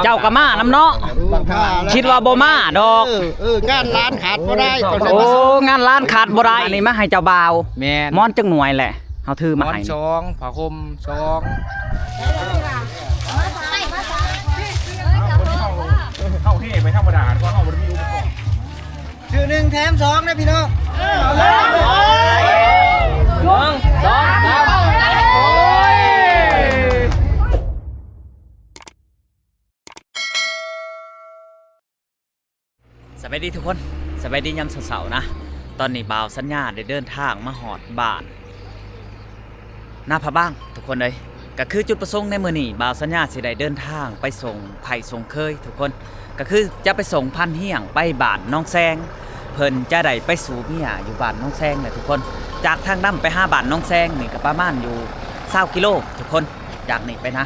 ເຈົ້າກໍມານຳເນາະ ຄິດວ່າບໍ່ມາດອກ. ເອີ ເອີ ງານຫຼານຂາດບໍ່ໄດ້. ໂອ້ ງານຫຼານຂາດບໍ່ໄດ້. ອັນນີ້ມາໃຫ້ເຈົ້າບ່າວ. ແມ່ນ. ໝອນຈັກໜ່ວຍແຫຼະ ເຮົາຖືມາໃຫ້. ໝອນສອງ ຜ້າຫົ່ມສອງ. ເຮົາເຮໄປທຳມະດາ ເພາະເຮົາບໍ່ໄດ້ມີອຸປະກອນ. ຊື້ໜຶ່ງແຖມສອງເດີພີ່ນ້ອງ. ໜຶ່ງ ສອງ ສາມ ໂອ້ຍ. ສະບາຍດີທຸກຄົນ ສະບາຍດີຍາມເຊົ້າໆນະ. ຕອນນີ້ບ່າວສັນຍາໄດ້ເດີນທາງມາຮອດບ້ານ ນາພະບາງ ທຸກຄົນເອີຍ. ກໍຄືຈຸດປະສົງໃນມື້ນີ້ ບ່າວສັນຍາຊິໄດ້ເດີນທາງໄປສົ່ງໃຜສົ່ງເຄີຍ ທຸກຄົນ ກໍຄືຈະໄປສົ່ງພານຮຽງໄປບ້ານໜອງແຊງ. ເພິ່ນຈະໄດ້ໄປສູ່ເມຍຢູ່ບ້ານໜອງແຊງແຫຼະ ທຸກຄົນ. ຈາກທາງດຳໄປຫາບ້ານໜອງແຊງນີ້ກໍປະມານຢູ່ຊາວກິໂລ ທຸກຄົນ ຈາກນີ້ໄປນະ.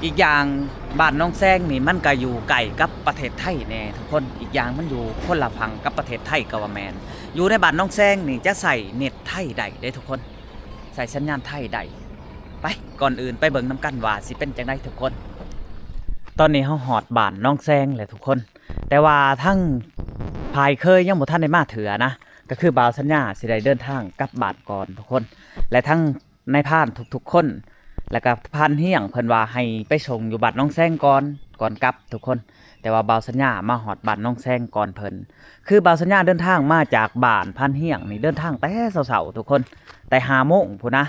ອີກຢ່າງບ້ານໜອງແຊງນີ້ມັນກໍຢູ່ໃກ້ກັບປະເທດໄທແດ່ ທຸກຄົນ. ອີກຢ່າງມັນຢູ່ຄົນລະຝັ່ງກັບປະເທດໄທກໍວ່າແມ່ນ. ຢູ່ໃນບ້ານໜອງແຊງນີ້ຈະໃຊ້ເນັດໄທໄດ້ເດ້ ທຸກຄົນ. ໃຊ້ສັນຍານໄທໄດ້. ໄປ ກ່ອນອື່ນໄປເບິ່ງນຳກັນວ່າຊິເປັນຈັ່ງໃດທຸກຄົນ. ຕອນນີ້ເຮົາຮອດບ້ານໜອງແຊງແລ້ວທຸກຄົນ ແຕ່ວ່າທາງຝ່າຍເຄີຍຍັງບໍ່ທັນໄດ້ມາເທື່ອນະ. ກໍຄືບ່າວສັນຍາຊິໄດ້ເດີນທາງກັບບ້ານກ່ອນທຸກຄົນ ແລະ ທັງນາຍພານທຸກໆຄົນ ແລ້ວກໍພານຮຽງເພິ່ນວ່າໃຫ້ໄປສົ່ງຢູ່ບ້ານໜອງແຊງກ່ອນ ກ່ອນກັບທຸກຄົນ. ແຕ່ວ່າບ່າວສັນຍາມາຮອດບ້ານໜອງແຊງກ່ອນເພິ່ນ. ຄືບ່າວສັນຍາເດີນທາງມາຈາກບ້ານພານຮຽງນີ້ ເດີນທາງແຕ່ເຊົ້າໆ ທຸກຄົນ ແຕ່ຫ້າໂມງພຸ້ນນະ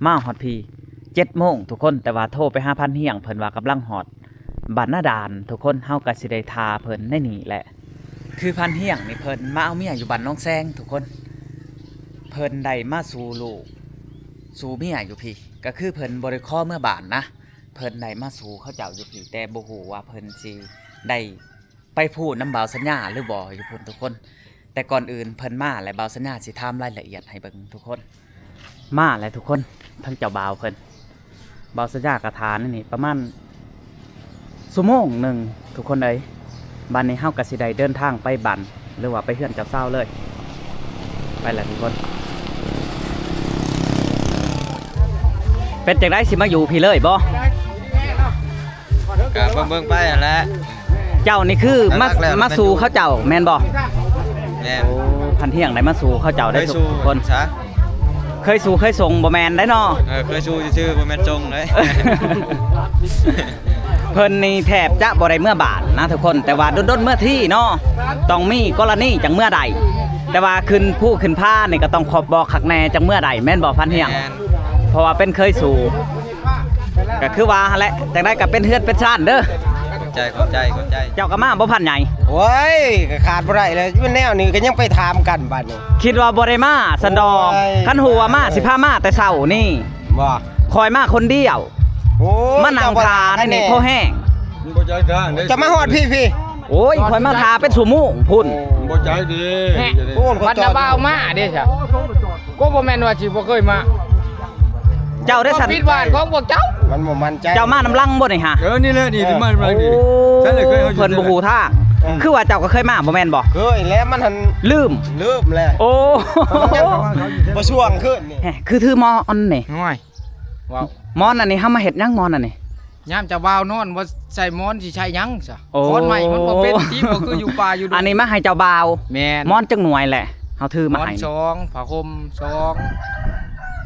ມາຮອດພີ້ເຈັດໂມງທຸກຄົນ. ແຕ່ວ່າໂທໄປຫາພານຮຽງ ເພິ່ນວ່າກຳລັງຮອດບ້ານນາດ່ານທຸກຄົນ. ເຮົາກໍຊິໄດ້ຖ້າເພິ່ນໃນນີ້ແຫຼະ. ຄືພານຮຽງນີ້ເພິ່ນມາເອົາເມຍຢູ່ບ້ານໜອງແຊງທຸກຄົນ. ເພິ່ນໄດ້ມາສູ່ລູກສູ່ເມຍຢູ່ພີ້ ກໍຄືເພິ່ນບໍ່ໄດ້ຂໍເມືອບ້ານນະ. ເພິ່ນໄດ້ມາສູ່ເຂົາເຈົ້າຢູ່ພີ້ ແຕ່ບໍ່ຮູ້ວ່າເພິ່ນຊິໄດ້ໄປພູນນຳບ່າວສັນຍາຫຼືບໍ່ຢູ່ພຸ້ນທຸກຄົນ. ແຕ່ກ່ອນອື່ນເພິ່ນມາແລ້ວ ບ່າວສັນຍາຊິຖາມລາຍລະອຽດໃຫ້ເບິ່ງທຸກຄົນ. ມາແລ້ວທຸກຄົນ ທາງເຈົ້າບ່າວເພິ່ນ ບ່າວສັນຍາກໍຖ້າໃນນີ້ປະມານຊົ່ວໂມງໜຶ່ງທຸກຄົນເອີຍ. ບາດນີ້ເຮົາກໍຊິໄດ້ເດີນທາງໄປບ້ານ ຫຼືວ່າໄປເຮືອນເຈົ້າສາວເລີຍ. ໄປແລ້ວທຸກຄົນ. ເປັນຈັ່ງໃດ ຊິມາຢູ່ພີ້ເລີຍບໍ່? ກະເບິ່ງໆໄປຫັ້ນແຫຼະ. ເຈົ້ານີ້ຄືມາ ມາສູ່ເຂົາເຈົ້າແມ່ນບໍ່? ແມ່ນ. ໂອ້ ພັນຮຽງໄດ້ມາສູ່ເຂົາເຈົ້າໄດ້ທຸກຄົນ. ເຄີຍສູ່ເຄີຍສົ່ງບໍ່ແມ່ນໄດ໋ເນາະ. ເອີ ເຄີຍສູ່ຊື່ໆ ບໍ່ແມ່ນສົ່ງເດ້. ເພິ່ນນີ້ແທບຈະບໍ່ໄດ້ເມືອບ້ານນະທຸກຄົນ ແຕ່ວ່າດົນໆເມືອທີເນາະ ຕ້ອງມີກໍລະນີຈັ່ງເມືອໄດ້. ແຕ່ວ່າຂຶ້ນພູຂຶ້ນຜານີ້ກໍຕ້ອງຄອບບອກຄັກແນ່ຈັ່ງເມືອໄດ້ ແມ່ນບໍ່ພັນຮຽງ? ແມ່ນ. ເພາະວ່າເປັນເຄີຍສູ່ ກໍຄືວ່າຫັ້ນແຫຼະ ຈັ່ງໃດກໍເປັນເຮືອນເປັນຊານເດີ. ຂອບໃຈ ຂອບໃຈ ຂອບໃຈ. ເຈົ້າກໍມາບໍ່ພັນໃຫຍ່? ໂອ້ຍ ກໍຂາດບໍ່ໄດ້ແລ້ວ ຢູ່ແນວນີ້ກໍຍັງໄປຖາມກັນບາດນີ້. ຄິດວ່າບໍ່ໄດ້ມາຊັ້ນດອກ. ໂອ້ຍ ຄັນຮູ້ວ່າມາຊິພາມາແຕ່ເຊົ້ານີ້. ບໍ່ ຂ້ອຍມາຄົນດຽວ. ໂອ້ຍ ມານັ່ງຖ້າໃນນີ້ພໍແຮງ. ມັນບໍ່ຈັກທາງເດ້. ຈະມາຮອດພີ້ໆ. ໂອ້ຍ ຂ້ອຍມາຖ້າເປັນຊົ່ວໂມງພຸ້ນ. ບໍ່ຈັກເດ້. ໂອ້ຍ ບັດນາບ່າວມາເດ້ຊະ. ກໍບໍ່ແມ່ນວ່າຊິບໍ່ເຄີຍມາ. ເຈົ້າໄດ້ຊັ້ນ ຜິດບ້ານຂອງພວກເຈົ້າ. ມັນບໍ່ໝັ້ນໃຈ. ເຈົ້າມານຳຫຼັງບໍ່ນີ້ຫະ? ເອີ ນີ້ແຫຼະ ນີ້ ເອີ ມານຳຫຼັງນີ້. ໂອ້ ຊັ້ນເລີຍເຄີຍ ເຮົາຢູ່ ເພິ່ນບໍ່ຮູ້ທາງ. ເອີ ຄືວ່າເຈົ້າກໍເຄີຍມາບໍ່ແມ່ນບໍ່? ເຄີຍແລ້ວ ມັນຫັ້ນລືມ ລືມແລ້ວ. ໂອ້ ບໍ່ຊ່ວງຂຶ້ນນີ້. ແຮະ ຄືຖືໝອນນີ້. ໂອ້ຍ ເວົ້າ ໝອນອັນນີ້ເຮົາມາເຮັດຫຍັງ ໝອນອັນນີ້? ຍາມເຈົ້າບ່າວນອນບໍ່ໃສ່ໝອນຊິໃສ່ຫຍັງຊະ? ໂອ້ ຂອນໄມ້ມັນບໍ່ເປັນຕິ ບໍ່ຄືຢູ່ປ່າຢູ່ດົງ. ອັນນີ້ມາໃຫ້ເຈົ້າບ່າວ. ແມ່ນ. ໝອນຈັກໜ່ວຍແຫຼະ ເຮົາຖືມາໃຫ້. ໝອນສອງ ຜ້າຫົ່ມສອງ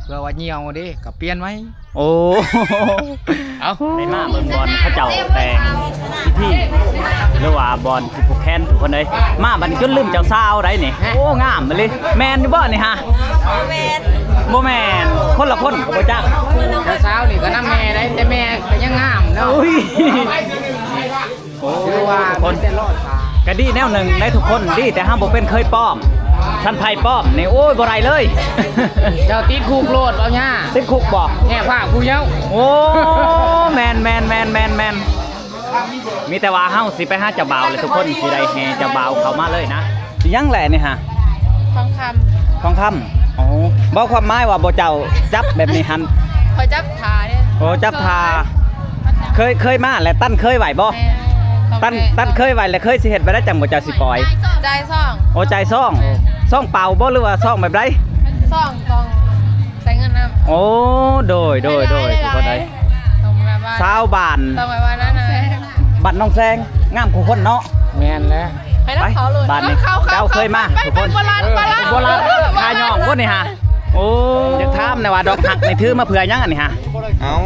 ເພື່ອວ່າຍ່ຽວເດ້ ກໍປ່ຽນໃໝ່. ໂອ້ ເອົາ ໄດ້ມາເບິ່ງບ່ອນເຂົາເຈົ້າແຕ່ງພິທີ ຫຼືວ່າບ່ອນ ຜູ້ແຄນທຸກຄົນເອີຍ ມາບັດນີ້ຈົນລືມເຈົ້າສາວໄດ໋ນີ້. ໂອ້ ງາມອີ່ຫຼີ. ແມ່ນຢູ່ບໍ່ນີ້ຫະ? ບໍ່ແມ່ນ ບໍ່ແມ່ນ ຄົນລະຄົນກໍບໍ່ຈັກ. ເຈົ້າສາວນີ້ກໍນຳແມ່ໄດ໋ ແຕ່ແມ່ກໍຍັງງາມເນາະ. ໂອ້ຍ ໂອ້ ທຸກຄົນ ກໍດີແນວໜຶ່ງໄດ໋ທຸກຄົນ ດີແຕ່ເຮົາບໍ່ເປັນເຄີຍປ້ອມ. ຄັນໃຜປ້ອມນີ້ ໂອ້ຍ ບໍ່ໄດ້ເລີຍ. ເຈົ້າຕິດຄຸກໂລດ ເອົາຫຍ້າ ຕິດຄຸກບໍ່? ແກ້ຜ້າຜູ້ເຍົາ. ໂອ້ ແມ່ນໆໆໆໆ. ມີແຕ່ວ່າເຮົາຊິໄປຫາເຈົ້າບ່າວແຫຼະທຸກຄົນ ຊິໄດ້ແຫ່ເຈົ້າບ່າວເຂົ້າມາເລີຍນະ. ອີຫຍັງແຫຼະນີ້ຫະ? ທອງຄຳ. ທອງຄຳ. ໂອ້ ເວົ້າຄວາມໝາຍວ່າບໍ່ເຈົ້າຈັບແບບນີ້ຫັ້ນ? ຂ້ອຍຈັບຖ້າເດ້. ໂອ້ ຈັບຖ້າ. ເຄີຍ ເຄີຍມາແລ້ວຕັນເຄີຍໄວ້ບໍ່? ແມ່ນ. ຕັນ ຕັນເຄີຍໄວ້ແລ້ວເຄີຍຊິເຮັດແບບໃດຈັ່ງບໍ່ເຈົ້າຊິປ່ອຍ? ຈ່າຍຊອງ. ໂອ້ ຈ່າຍຊອງ. ແມ່ນ. ຊອງເປົ່າບໍ່ ຫຼືວ່າຊອງແບບໃດ? ຊອງ ຊອງ ໃສ່ເງິນນຳ. ໂອ້ ໂດຍ ໂດຍ ໂດຍ ທຸກຄົນເອີຍ ຕ້ອງແບບວ່າ ຊາວບ້ານ ຕ້ອງແບບວ່ານັ້ນນະ. ບ້ານໜອງແຊງ ງາມຄູ່ຄົນເນາະ. ແມ່ນແລ້ວ ໄປ ບາດນີ້ ເຈົ້າເຄີຍມາທຸກຄົນ. ໂບລານ ຂ້າຍ້ອງບໍ່ນີ້ຫາ. ໂອ້ ຢາກຖາມແດ່ວ່າ ດອກຮັກນີ້ຖືມາເພື່ອຫຍັງອັນນີ້ຫາ? ເອົ້າ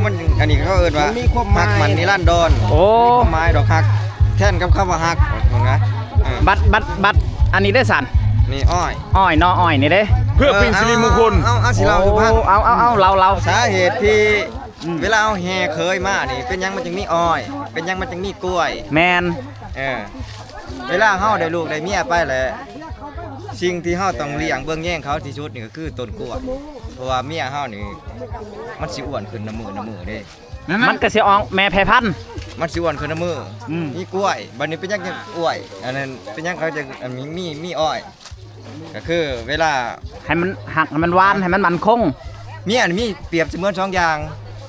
ມັນ ອັນນີ້ເຂົາເອີ້ນວ່າ ມັນມີຄວາມໝາຍ ຮັກໝັ້ນນິລັນດອນ. ໂອ້ ມີຄວາມໝາຍດອກຮັກ ແທນກັບຄຳວ່າຮັກ ເຫັນບໍ່? ເອີ ບັດ ບັດ ບັດ ອັນນີ້ເດ້ຊັ້ນ ນີ້ອ້ອຍ ອ້ອຍເນາະ ອ້ອຍນີ້ເດ້ ເພື່ອເປັນສິລິມຸງຄຸນ. ເອີ ເອົາ ເອົາ ເອົາ ຊິເລົ່າສູ່ຟັງ ເອີ ເອົາ ເອົາ ເລົ່າ ເລົ່າ ສາເຫດທີ່ ອືມ ເວລາເຮົາແຫ່ເຂີຍມານີ້ ເປັນຫຍັງມັນຈຶ່ງມີອ້ອຍ ເປັນຫຍັງມັນຈຶ່ງມີກ້ວຍ? ແມ່ນ ເອີ ເວລາເຮົາໄດ້ລູກໄດ້ເມຍໄປແລ້ວ ສິ່ງທີ່ເຮົາຕ້ອງລ້ຽງເບິ່ງແຍງເຂົາທີ່ສຸດນີ້ກໍຄືຕົ້ນກ້ວຍ ເພາະວ່າເມຍເຮົານີ້ມັນຊິອ້ວນຂຶ້ນນຳມື້ນຳມື້ເດ້. ມັນກໍຊິອອກແມ່ແຜ່ພັນ ມັນຊິອ້ວນຂຶ້ນນຳມື້. ອືມ ມີກ້ວຍ ບັດນີ້ເປັນຫຍັງຈັ່ງອ້ວຍ ອັນນັ້ນເປັນຫຍັງເຂົາຈະ ອັນ ມີ ມີ ມີອ້ອຍ ກໍຄືເວລາ ໃຫ້ມັນຮັກ ໃຫ້ມັນຫວານ ໃຫ້ມັນໝັ້ນຄົງ. ເມຍນີ້ມີປຽບສະເໝືອນສອງຢ່າງ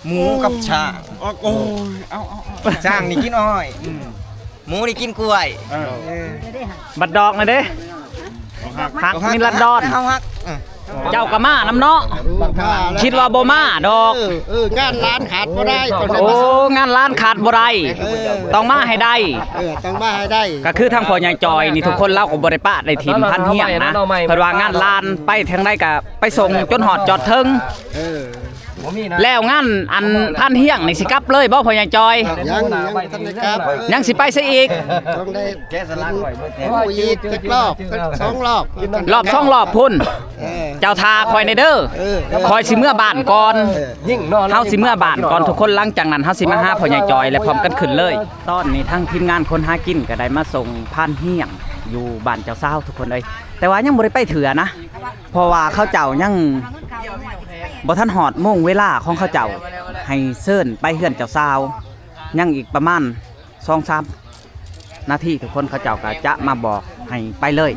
ໝູກັບຊ້າງ. ໂອ້ຍ ເອົາ ເອົາ ເອົາ ຊ້າງນີ້ກິນອ້ອຍ ອືມ ໝູນີ້ກິນກ້ວຍ. ເອີ ເອີ ບັດດອກນະເດ້ ຮັກ ຮັກນິລັນດອນ ເຮົາຮັກ ເອີ ເຈົ້າກໍມານຳເນາະ. ຄິດວ່າບໍ່ມາດອກ. ເອີ ເອີ ງານຫຼານຂາດບໍ່ໄດ້. ໂອ້ ງານຫຼານຂາດບໍ່ໄດ້ ເອີ ຕ້ອງມາໃຫ້ໄດ້. ເອີ ຕ້ອງມາໃຫ້ໄດ້ ກໍຄືທາງພໍ່ໃຫຍ່ຈອຍນີ້ ທຸກຄົນລາວກໍບໍ່ໄດ້ປະໄດ້ຖິ້ມພານຮຽງນະ ເພິ່ນວ່າງານຫຼານໄປທາງໃດກໍໄປສົ່ງຈົນຮອດຈອດເຖິງ. ເອີ ແລ້ວງານອັນພານຮຽງນີ້ຊິກັບເລີຍບໍ່ ພໍ່ໃຫຍ່ຈອຍ? ຍັງ ຍັງບໍ່ທັນໄດ້ກັບ ຍັງຊິໄປຊະອີກ. ຕ້ອງໄດ້ ແກະສະຫຼັກໄວ້ເບິດແທ້ ໂອ້ ອີກຈັກລອບ ສອງລອບ ລອບສອງລອບພຸ້ນ. ເອີ ເຈົ້າຖ້າຂ້ອຍແດ່ເດີ ເອີ ເອີ ຂ້ອຍຊິເມືອບ້ານກ່ອນ. ເອີ ເຮົາຊິເມືອບ້ານກ່ອນທຸກຄົນ ຫຼັງຈາກນັ້ນເຮົາຊິມາຫາພໍ່ໃຫຍ່ຈອຍ ແລະ ພ້ອມກັນຂຶ້ນເລີຍ. ຕອນນີ້ທາງທີມງານຄົນຫາກິນກໍໄດ້ມາສົ່ງພານຮຽງຢູ່ບ້ານເຈົ້າສາວ ທຸກຄົນເອີຍ ແຕ່ວ່າຍັງບໍ່ໄດ້ໄປເທື່ອນະ. ເພາະວ່າເຂົາເຈົ້າຍັງບໍ່ທັນຮອດໂມງເວລາຂອງເຂົາເຈົ້າ ໃຫ້ເຊີນໄປເຮືອນເຈົ້າສາວ ຍັງອີກປະມານສອງສາມນາທີ ທຸກຄົນ ເຂົາເຈົ້າກໍຈະມາບອກໃຫ້ໄປເລີຍ.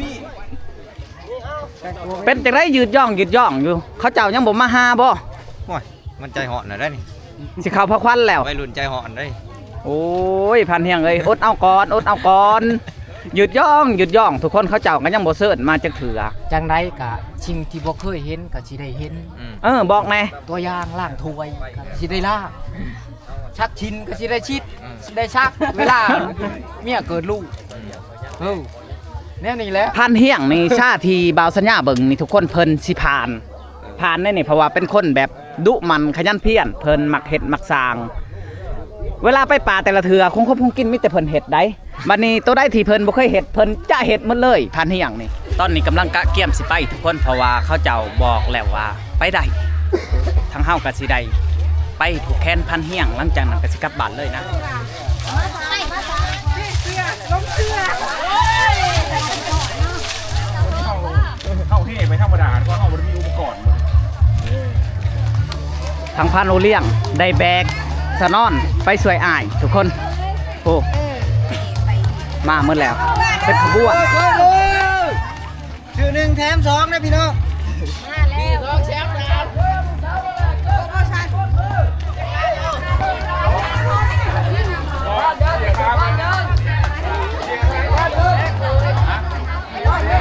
ເປັນຈັ່ງໃດ? ຍືດຢືດຢືດຢືດຢູ່ ເຂົາເຈົ້າຍັງບໍ່ມາຫາບໍ່? ໂອ້ຍ ມັນໃຈຮ້ອນແລ້ວເດ້ນີ້ ຊິເຂົ້າພາຂວັນແລ້ວ ໄວລຸ້ນໃຈຮ້ອນເດ້. ໂອ້ຍ ພານຮຽງເອີຍ ອົດເອົາກ່ອນ ອົດເອົາກ່ອນ ຍືດຢືດຢືດ ທຸກຄົນເຂົາເຈົ້າກໍຍັງບໍ່ເຊີນມາຈັກເທື່ອ. ຈັ່ງໃດກະສິ່ງທີ່ບໍ່ເຄີຍເຫັນກໍຊິໄດ້ເຫັນ. ອືມ ເອີ ບອກແດ່ ຕົວຢ່າງລ້າງຖ້ວຍກໍຊິໄດ້ລ້າງ ຊັກຊິນກໍຊິໄດ້ຊິດ ອືມ ຊິໄດ້ຊັກ ເວລາເມຍເກີດລູກ. ອືມ ເອີ ແນວນີ້ແຫຼະ ພານຮຽງນີ້ ຊາທີ່ບ່າວສັນຍາເບິ່ງນີ້ ທຸກຄົນເພິ່ນຊິຜ່ານ ຜ່ານແນວນີ້ ເພາະວ່າເປັນຄົນແບບດຸໝັ່ນຂະຫຍັນພຽນ ເພິ່ນມັກເຮັດມັກສ້າງ. ເວລາໄປປ່າແຕ່ລະເທື່ອ ຂອງຄົບຂອງກິນມີແຕ່ເພິ່ນເຮັດໃດ໋. ບັດນີ້ໂຕໃດທີ່ເພິ່ນບໍ່ເຄີຍເຮັດ ເພິ່ນຈະເຮັດໝົດເລີຍ ພານຮຽງນີ້. ຕອນນີ້ກຳລັງກະກຽມຊິໄປທຸກຄົນ ເພາະວ່າເຂົາເຈົ້າບອກແລ້ວວ່າໄປໄດ້ ທາງເຮົາກໍຊິໄດ້ໄປຜູກແຂນພານຮຽງ ຫຼັງຈາກນັ້ນກໍຊິກັບບ້ານເລີຍນະ. ເຮົາເຮໄປທຳມະດາ ເພາະເຮົາບໍ່ໄດ້ມີອຸປະກອນ. ທາງພານໂອລ້ຽງໄດ້ແບກສະໜອນໄປຊ່ວຍອ້າຍທຸກຄົນ. ໂອ້ ມາໝົດແລ້ວ ເປັນຂະບວນ ຊື້ໜຶ່ງແຖມສອງເດີພີ່ນ້ອງ.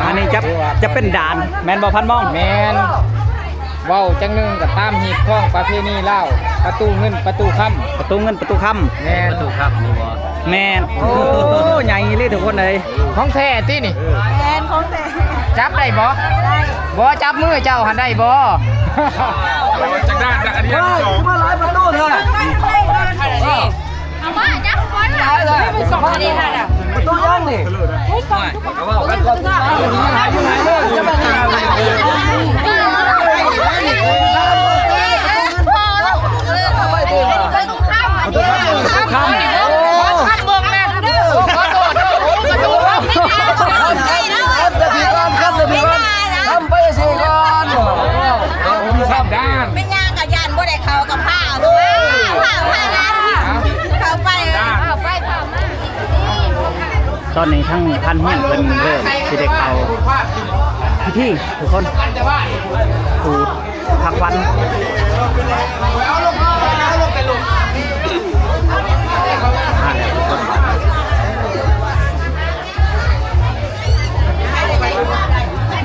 ອັນນີ້ຈະ ຈະເປັນດ່ານແມ່ນບໍ່ ພັນມອງ? ແມ່ນ ເວົ້າຈັ່ງໜຶ່ງກໍຕາມຮີດຄອງປະເພນີລາວ ປະຕູເງິນປະຕູຄຳ. ປະຕູເງິນປະຕູຄຳ. ແມ່ນ ປະຕູຄຳນີ້ບໍ່? ແມ່ນ. ໂອ້ ໃຫຍ່ອີ່ຫຼີທຸກຄົນເອີຍ. ຂອງແທ້ຕິນີ້? ແມ່ນຂອງແທ້. ຈັບໄດ້ບໍ່? ໄດ້. ບໍ່ ຈັບມືເຈົ້າຫັ້ນໄດ້ບໍ່? ຈັກດ້ານ ອັນນີ້ອັນທີສອງ. ມາຫຼາຍປະຕູແທ້. ເອົາມາຈັບກ່ອນນະ. ປະຕູຫຍັງນີ້? ໄປຊິກ່ອນ. ເປັນຫຍັງກະຢ້ານບໍ່ໄດ້ເຂົ້າກັບພາ ພາ ພານັ້ນເຂົ້າໄປ ເຂົ້າໄປ ເຂົ້າມາ. ຕອນນີ້ທາງພັນຮຽງເພິ່ນເລີ່ມຊິໄດ້ເຂົ້າພິທີທຸກຄົນ ຜູກພາຂວັນ. ມາແລ້ວທຸກຄົນ.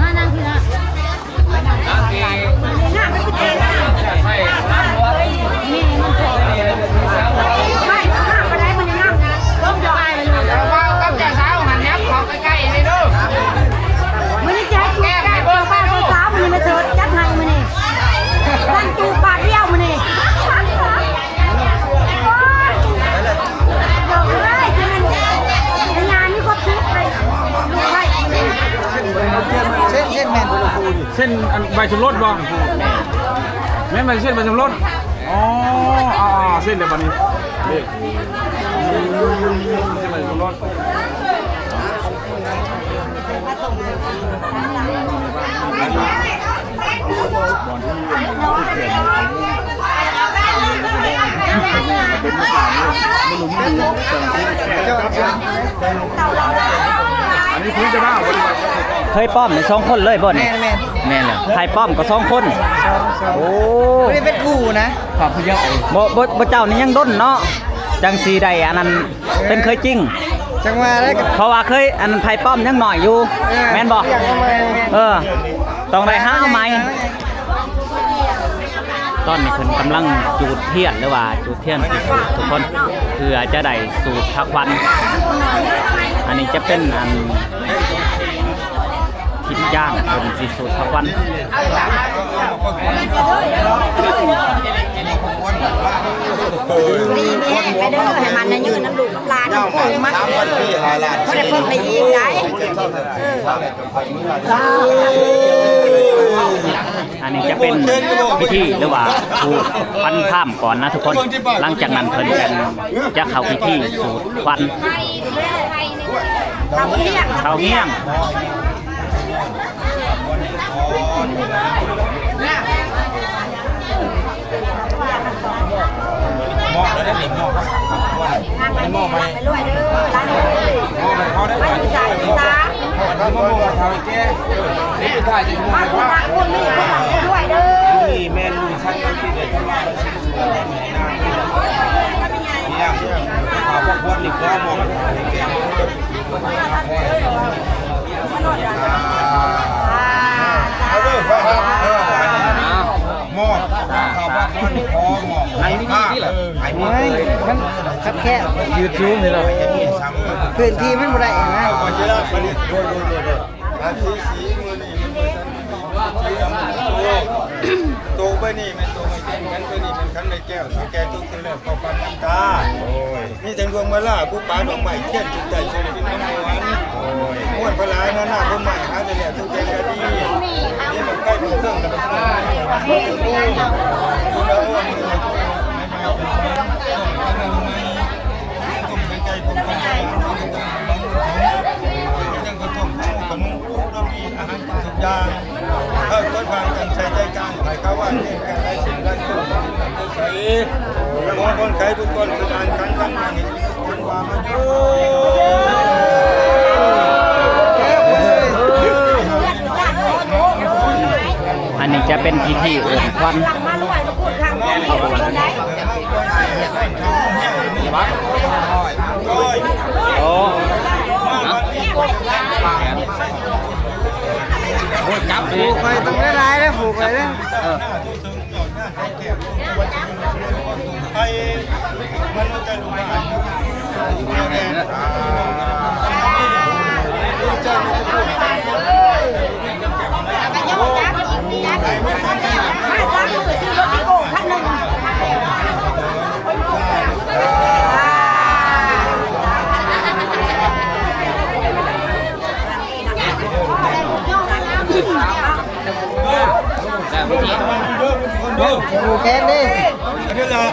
ມານັ່ງພີ້ລະ. ໄປ ໄປ ໄປ ໄປ ໄປ ໄປ ໄປ ໄປ ໄປ. ເຊັນອັນໃບສົມລົດບໍ່? ແມ່ນ ແມ່ນໃບເຊັນໃບສົມລົດ. ອໍ ອ່າໆ ເຊັນແລ້ວບັດນີ້ ເດ້ ເຊັນໃບສົມລົດ. ອັນນີ້ຄືຈະມາ ເຄີຍປ້ອມນີ້ສອງຄົນເລີຍບໍ່ນີ້? ແມ່ນໆ ແມ່ນແຫຼະ ໃຜປ້ອມກໍສອງຄົນ. ສອງ ສອງ ໂອ້ ບໍ່ໄດ້ເປັນຄູ່ນະ ບໍ່ ບໍ່ ບໍ່ ເຈົ້ານີ້ຍັງດົນເນາະ ຈັ່ງຊິໄດ້ອັນນັ້ນ ເອີ ເປັນເຄີຍຈິງ ຈັ່ງວ່າໄດ້ ເພາະວ່າເຄີຍອັນໃຜປ້ອມຍັງໜ້ອຍຢູ່ ເອີ ແມ່ນບໍ່? ເອີ ຕ້ອງໄດ້ຫາເອົາໃໝ່. ຕອນນີ້ເພິ່ນກຳລັງຈູດທຽນ ຫຼືວ່າຈູດທຽນ ທຸກຄົນ ເພື່ອຈະໄດ້ສູດພະຄວັນ. ອັນນີ້ຈະເປັນອັນທິດຈ້າງ ເພິ່ນຊິສູດພະຄວັນ. ດີມີແຮງໄປເດີ ໃຫ້ມັນຍືນນຳລູກນຳຫຼານ ນຳປູນມັນເດີ. ບໍ່ໄດ້ເພີ່ມໄດ້ອີກໄດ໋. ເອີ ອັນນີ້ຈະເປັນພິທີ ຫຼືວ່າຜູກຄວັນພາມກ່ອນນະທຸກຄົນ. ຫຼັງຈາກນັ້ນເພິ່ນຈະ ຈະເຂົ້າພິທີສູດຄວັນ ເຂົ້າຮຽງ ເຂົ້າຮຽງ. ມອບແລ້ວເດ້ ມອບ ມອບໃຫ້ ມອບໃຫ້ ມອບໃຫ້ເຂົາໄດ້ ມາຢູ່ໃສ ມາຢູ່ໃສ ມາມອບໃຫ້ເຖົ້າແກ່ ນີ້ສຸດທ້າຍຈະມອບໃຫ້ພະ ນີ້ແມ່ນລຸງຊັ້ນທີ່ໄດ້ທຳມາ ເນາະ ເອົາພວກຄວັນນີ້ຂໍມອບໃຫ້ເຖົ້າແກ່. ມອບເຂົ້າມາກ່ອນ ຂໍມອບໃຫ້ພາບ ໃຫ້ໝົດເລີຍ ມັນຄັບແຄບ ຢູທູບນີ້ເນາະ ພື້ນທີ່ມັນບໍ່ໄດ້ນະ. ໂຕໃບນີ້ແມ່ນໂຕໄມ້ແກ້ນ ໂຕນີ້ແມ່ນຂັນໄມ້ແກ້ວ ເຖົ້າແກ່ຕົກແລ້ວ ເຂົ້າປັນນ້ຳຕາ ໂອ້ຍ ມີແຕ່ດວງມາລາ ບຸບປາດອກໄມ້ທຽນ ຈຸດໄດ້ສຸກກິນນ້ຳໝວນ ໂອ້ຍ ມ່ວນພະລານານາ ຜົນໄມ້ຫາໄດ້ແລ້ວ ທຸກແຫ່ງກະດີ ມີບັກໄຟບຸນເຄື່ອງ ແລ້ວກໍສຸກກິນນ້ຳໝວນ ມີແຕ່ເຂົ້າຕົ້ມ ຂະໜົມ ອາຫານກິນທຸກຢ່າງ ເອີ ເປີດບາງກັນໃສ່ໃຈກາງ ໃຫ້ເຂົາວ່າເຮັດການໄດ້ສິ່ງໃດ ໃສ ຂໍຄົນໄຂບຸກຄົນຄືອ່ານຂັນກັນມານີ້ ເປັນວ່າມາຢູ່. ອັນນີ້ຈະເປັນພິທີໂອນຂວັນ. ໂອ້ ໂອ້ຍ ຈັບ ຜູກໄວ້ຕ້ອງຫຼາຍໆເດີ້ ຜູກໄວ້ເດີ້. ເອີ ຜູກແຂນເດ້ ນາງ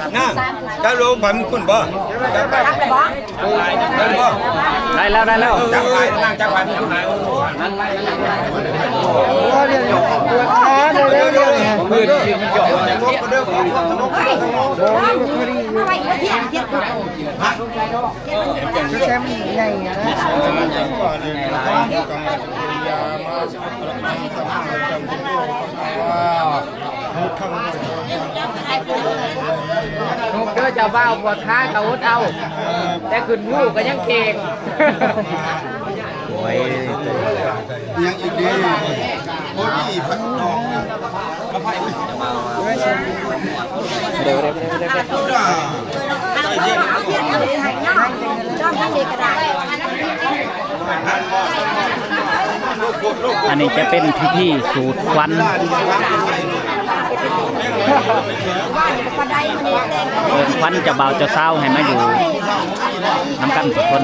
ຈັບໂລມໄປ ມັນຄຸນບໍ່? ຈັບໄປ ໄດ້ແລ້ວ ໄດ້ແລ້ວ ຈັບໄປ ນາງ ຈັບໄປ ມັນຄຸນ. ແຊມໃຫຍ່ນະ. ນຸກເດີເຈົ້າບ່າວ ປວດຂາກໍອົດເອົາ ແຕ່ຂຶ້ນພູກໍຍັງເກັ່ງ. ໂອ້ຍ ຍັງອີກເດ້ ບໍ່ມີພັດດອກ. ອັນນີ້ຈະເປັນພິທີສູດຄວັນ ເອີ້ນຂວັນເຈົ້າບ່າວເຈົ້າສາວໃຫ້ມາຢູ່ນຳກັນທຸກຄົນ.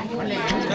ເລ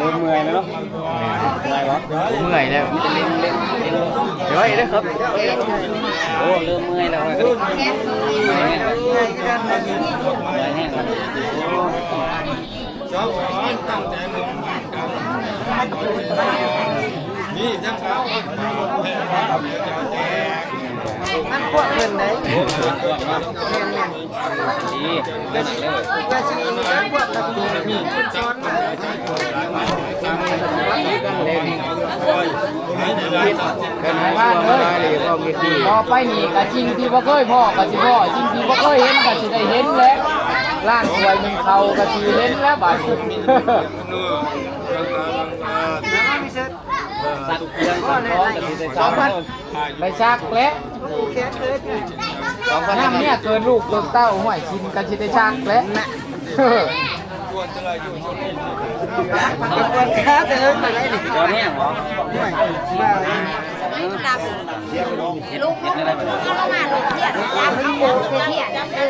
ີ່ມເມື່ອຍແລ້ວເນາະ ເມື່ອຍບໍ່? ເມື່ອຍແລ້ວ ເดี๋ຍວໄວ້ເດີຄັບ ໂອ້ ເລີ່ມເມື່ອຍແລ້ວ ເມື່ອຍແຮງ ເມື່ອຍແຮງ ສະອອນຕັ້ງແຕ່ເລື່ອງງານການ ມີທັງສາວແມ່ນວ່າເຈົ້າແຕ່ ມັນພວກເພິ່ນໄດ໋ ແມ່ນໆ ດີ ກະຊິ ກະຊິມີພວກກະຕິມີສອນມາ ເປັນໃຫ້ບ້ານເອີຍ ຕໍ່ໄປນີ້ກະສິ່ງທີ່ບໍ່ເຄີຍພໍ້ກະຊິພໍ້ ສິ່ງທີ່ບໍ່ເຄີຍເຫັນກະຊິໄດ້ເຫັນແຫຼະ ຮ້ານຖ້ວຍໜຶ່ງເຂົ້າກະຊິເຫັນແລ້ວບາດນີ້ ໄດ້ສັກແຫຼະ ນຳເມຍເກີດລູກເກີດເຕົ້າ ຫ້ວຍ ຊິນກະຊິໄດ້ສັກແຫຼະ ຮ້ອນແຮງບໍ່? ລູກ ລູກ ລູກ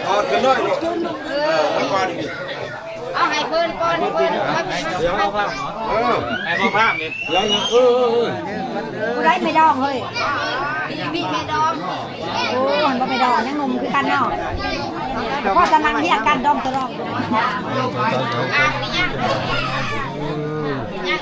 ເອົາຂຶ້ນໜ້ອຍ ເອີ ເອົາໃຫ້ເພິ່ນກ່ອນ ໃຫ້ເພິ່ນ ເອີ ໃຫ້ພໍ່ພາມເດ້ ເອີ ເອີ ເອີ ຜູ້ໃດແມ່ດອງເຮີ້ຍ ພີ່ ພີ່ແມ່ດອງ ໂອ້ ມັນບໍ່ແມ່ດອງ ຍັງໜຸ່ມຄືກັນເນາະ ພໍຈະນັ່ງຮຽງກັນດອມຕະຫຼອດ ຍັງ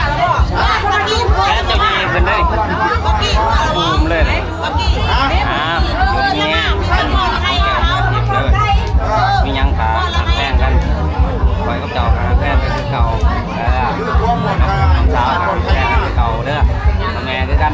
ແລ້ວເຈົ້າຢູ່ເພິ່ນເດ້ ອູມເລີຍ ອ່າ ຢູ່ດີມີແຮງ ເຈົ້າເຮັດເດີ ມີຫຍັງກໍຮັກແພງກັນ ຂ້ອຍກັບເຈົ້າກໍຮັກແພງກັນຄືເກົ່າ ເອີ ນ້ອງສາວກໍຮັກແພງກັນຄືເກົ່າເດີ ແມ່ຄືກັນ.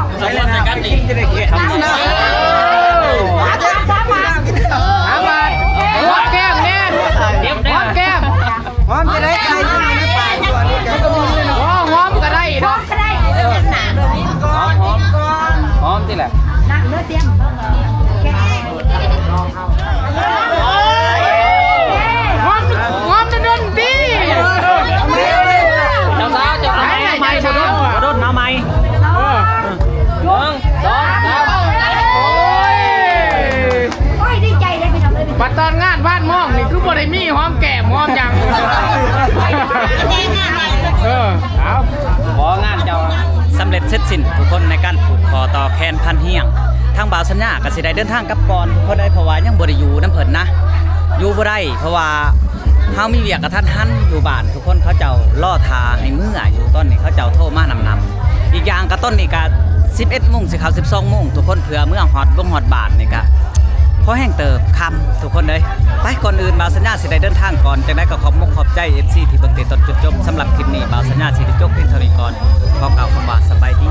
ສອງຄົນໃສ່ກັນນີ້ ສາມບາດ ຫອມແກ້ມແດ່ ຫອມແກ້ມ ຫອມຈະໄດ້ໃສ່ຢູ່ໃນປາກ ບໍ່ ຫອມກໍໄດ້ດອກ ຫອມ ຫອມ ຫອມຕິລະ ຫອມ ຫອມດົນໆຕິ ເຈົ້າສາວ ເຈົ້າສາວ ເອົາໃໝ່ ເອົາໃໝ່ ເອົາໃໝ່ ເອີ ໜຶ່ງ ສອງ ສາມ ໂອ້ຍ ໂອ້ຍ ດີໃຈເດ້ພີ່ນ້ອງເອີຍ ບັດຕອນງານບ້ານມ່ອງນີ້ຄືບໍ່ໄດ້ມີຫອມແກ້ມຫອມຫຍັງ ເອີ ເອົາ ຂໍງານເຈົ້າ ສຳເລັດເສັດສິ້ນທຸກຄົນໃນການຜູກຂໍ້ຕໍ່ແຂນພັນຮຽງ ທາງບ່າວສັນຍາກໍຊິໄດ້ເດີນທາງກັບກ່ອນທຸກຄົນເອີຍ ເພາະວ່າຍັງບໍ່ໄດ້ຢູ່ນຳເພິ່ນນະ ຢູ່ບໍ່ໄດ້ ເພາະວ່າເຮົາມີວຽກກະທັນຫັນຢູ່ບ້ານ ຄົນເຂົາເຈົ້າລໍຖ້າໃຫ້ເມືອຢູ່ ຕອນນີ້ເຂົາເຈົ້າໂທມານຳນຳ ອີກຢ່າງກະຕອນນີ້ກະສິບເອັດໂມງ ຊິເຂົ້າສິບສອງໂມງ ທຸກຄົນ ເພື່ອເມືອຮອດ ລົງຮອດບ້ານນີ້ກະພໍແຮງເຕີບ ຄ່ຳທຸກຄົນເອີຍ ໄປ ກ່ອນອື່ນບ່າວສັນຍາຊິໄດ້ເດີນທາງກ່ອນ ຈັ່ງໃດກໍຂອບມົກຂອບໃຈ ເອັຟຊີ ທີ່ເບິ່ງແຕ່ຕົ້ນຈົນຈົບ ສຳລັບຄລິບນີ້ບ່າວສັນຍາຊິໄດ້ຈົບພຽງເທົ່ານີ້ກ່ອນ ຂໍກ່າວຄຳວ່າສະບາຍດີ.